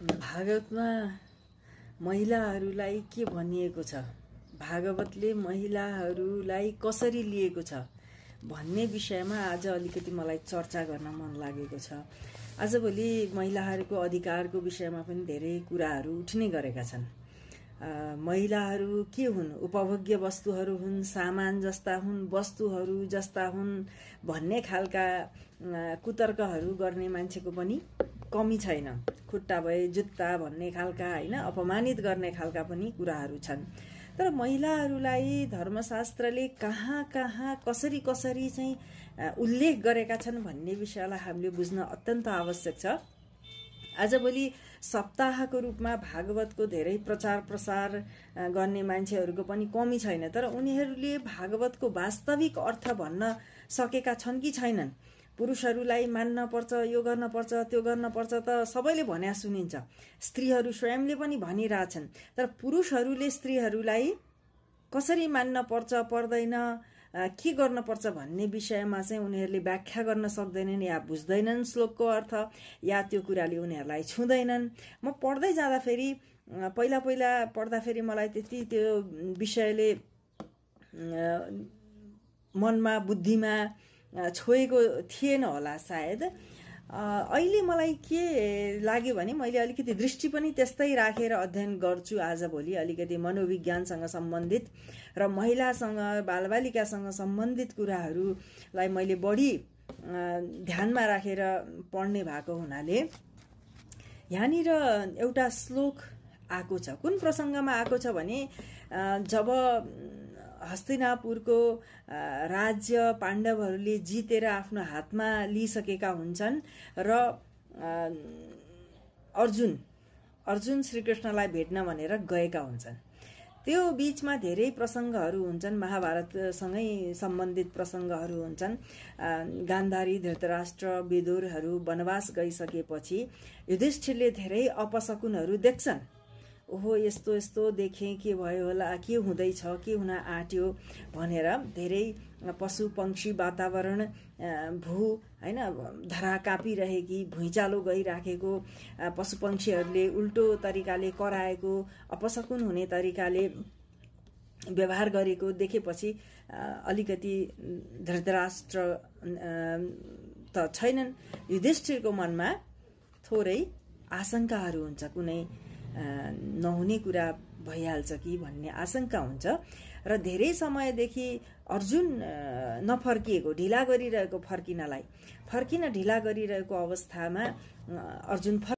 भागवतमा महिलाहरूलाई के भनिएको छ, भागवतले महिलाहरूलाई कसरी लिएको छ भन्ने विषयमा आज अलिकति मलाई चर्चा गर्न मन लागेको छ। आजभोलि महिलाहरूको अधिकारको विषयमा पनि धेरै कुराहरू उठ्ने गरेका छन्। महिलाहरू के हुन्, उपभोग्य वस्तुहरू हुन्, सामान जस्ता हुन्, वस्तुहरू जस्ता हुन् भन्ने खालका कुतर्कहरू गर्ने मान्छेको पनि कमी छैन। खुट्टा भए जुत्ता भन्ने खालका हैन, अपमानित गर्ने खालका पनि कुराहरू छन्। तर महिलाहरूलाई धर्मशास्त्रले कहाँ कहाँ कसरी कसरी चाहिँ उल्लेख गरेका छन् भन्ने विषयलाई हामीले बुझ्न अत्यन्त आवश्यक छ। आजभोलि सप्ताहको रूपमा भागवतको धेरै प्रचार प्रसार गर्ने मान्छेहरूको पनि कमी छैन। तर उनीहरूले भागवतको वास्तविक अर्थ भन्न सकेका छन् कि छैनन्। पुरुषहरूलाई मान्न पर्छ, यो गर्न पर्छ, त्यो गर्न पर्छ त सबैले भन्या सुनिन्छ। स्त्रीहरू स्वयंले पनि भनिरहेछन्। तर पुरुषहरूले स्त्रीहरूलाई कसरी मान्न पर्छ पर्दैन, के गर्न पर्छ भन्ने विषयमा चाहिँ उनीहरूले व्याख्या गर्न सक्दैनन् या बुझ्दैनन् श्लोकको अर्थ, या त्यो कुराले उनीहरूलाई छुँदैनन्। म पढ्दै जाँदाखेरि पहिला पढ्दाखेरि मलाई त्यति त्यो विषयले मनमा बुद्धिमा छोएको थिएन होला सायद। अहिले मलाई के लाग्यो भने मैले अलिकति दृष्टि पनि त्यस्तै राखेर अध्ययन गर्छु आजभोलि। अलिकति मनोविज्ञानसँग सम्बन्धित र महिलासँग बालबालिकासँग सम्बन्धित कुराहरूलाई मैले बढी ध्यानमा राखेर पढ्ने भएको हुनाले यहाँनिर एउटा श्लोक आएको छ। कुन प्रसङ्गमा आएको छ भने जब हस्तिनापुरको राज्य पाण्डवहरूले जितेर आफ्नो हातमा लिइसकेका हुन्छन् र अर्जुन श्रीकृष्णलाई भेट्न भनेर गएका हुन्छन्। त्यो बीचमा धेरै प्रसङ्गहरू हुन्छन्, महाभारतसँगै सम्बन्धित प्रसङ्गहरू हुन्छन्। गान्धारी, धृतराष्ट्र, विदुरहरू वनवास गइसकेपछि युधिष्ठिरले धेरै अपशकुनहरू देख्छन्। ओहो, यस्तो यस्तो देखेँ, के भयो होला, के हुँदैछ, के हुन आँट्यो भनेर धेरै पशु पक्षी, वातावरण, भू हैन, धरा काँपिरहेकी, भुइँचालो गइराखेको, पशु पक्षीहरूले उल्टो तरिकाले कराएको, अपशकुन हुने तरिकाले व्यवहार गरेको देखेपछि अलिकति धृतराष्ट्र त छैनन्, युधिष्ठिरको मनमा थोरै आशंकाहरू हुन्छ, कुनै नहुने कुरा भइहाल्छ कि भन्ने आशंका हुन्छ। र धेरै समयदेखि अर्जुन नफर्किएको, ढिला गरिरहेको, फर्किन ढिला गरिरहेको अवस्थामा अर्जुन